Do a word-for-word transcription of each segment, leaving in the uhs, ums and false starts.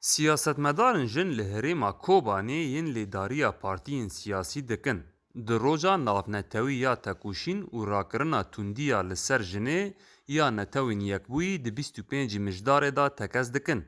Siyasetmedarên jin li herêma Kobanê yên lêdariya partiyên siyasî dikin. Di roja navnetewî ya tekoşîn û rakirina tundiya li ser jinê ya Netewên Yekbûyî di bîst û pêncî Mijdarê de tekez dikin.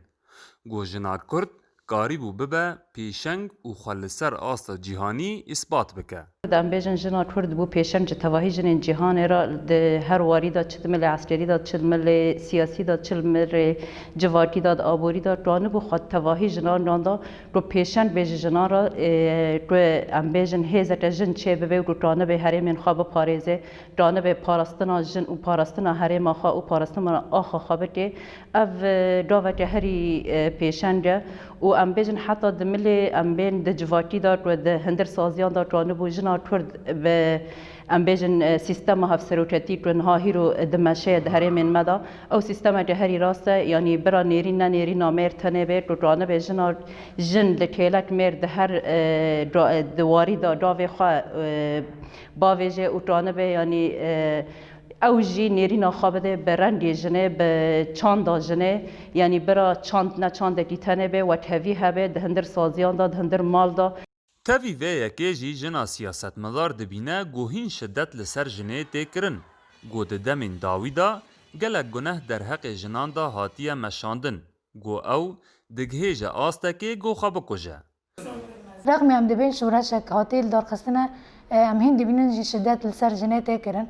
Ku jina Kurd karîbû bibe pêşeng û xwe li ser asta cîhanî îspat bike. Em bêjin jina Kurd bû pêşeng ji tevahî jinên cîhanê re di her warî de, çi di milê eskerî de, çi di milê siyasî de, çi di milê civakî de, di aborî de, ranibû xwe tevahî jinan randa ku pêşeng bê ji jinan re, e, ku em bêjin hêzeke jin çêbibe û ku ranibe herêmên xwe biparêze, ranibe parastina jin û parastina herêma xwe û parastina axa xwe bike. Ev, e, gaveke herî, e, pêşeng e û em bêjin heta di milê em bên di civakî de ku di hindir saziyan de ranibû jina Kurd bi, em bêjin, e, sîstema hevseroketî ku niha hîro dimeşe di herêmên me de. Ew sîstemeke herî rast e, yanî bira nêrîn ne nêrîna mêr tenê be ku ranibe jina jin li kêlek mêr di her, e, ra-, e, di warî de gavê xwe, e, bavêje û ranibe, yanî, e, ew jî nêrîna xwe bide bi rengê jinê, bi çanda jinê, yanî bira çand ne çandekî tenê be, wekhevî hebe, di hindir saziyan de, di hindir mal de. Tevî vê yekê jî jina siyasetmedar dibîne ku hîn şidet li ser jinê tê kirin, ku di demên dawî de gelek guneh derheqê jinan de hatiye meşandin, ku ew digihêje astekê ku xwe bikuje. Rexmê em dibên şoreşek hatî li dar xistine, e, em hîn dibînin jî şidet li ser jinê tê kirin.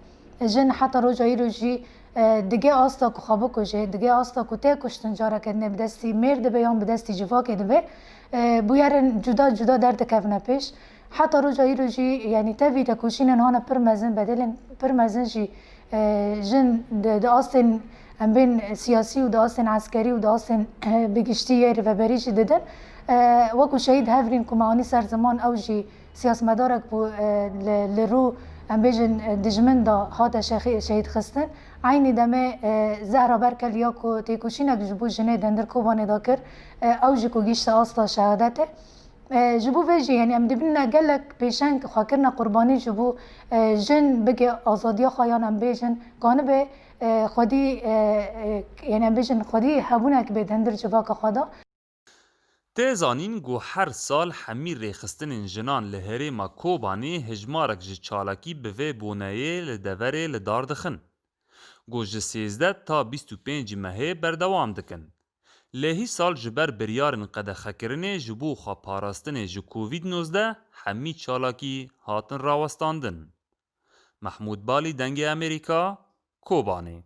Jin heta roja îro jî, e, dige asta ku xwe bikuje, dige asta ku tê kuştin careke dinê bi destî mêr dibe yan bi destî civakê dibe, e, bûyerên cuda cuda derdikevine pêş. Heta roja îro jî, yanî tevî tekoşînên hane pir mezin, bedelên pir mezin jî, e, jin di, di astên, em bên siyasî û di astên eskerî û di astên, e, bi giştî yê rêveberî jî didin. E, wekû Şehîd Hevrîn ku me anî ser ziman, ew jî siyasmedarek bû, e, li, li rû, em bêjin, e, dijmin de hate şexî-, şehîd xistin. Eynî demê, e, Zehra Berkel ya ku têkoşînek ji bo jinê di hundir Kobanê de kir, e, ew jî ku gihîşte asta şehadetê. E, ji bo vê jî, yanî em dibînine gelek pêşeng xwekirine qurbanî ji bo, e, jin bige azadiya xwe, yan em bêjin, kanibe, e, xwedî, e, e, yanî em bêjin xwedî hebûnek bê di hundir civaka xwe de. Tê zanîn ku her sal hemî rêxistinên jinan li herêma Kobanê hejmarek ji çalakî bi vê boneyê li deverê li dar dixin. Ku ji sêzdeh ta bîst û pêncî mehê berdewam dikin. Lê hîsal ji ber biryarên qedexekirinê ji bo xwe parastinê ji Covid nozdeh hemî çalakî hatin rawestandin. Mehmûd Balî, Dengê Amerîka, Kobanê.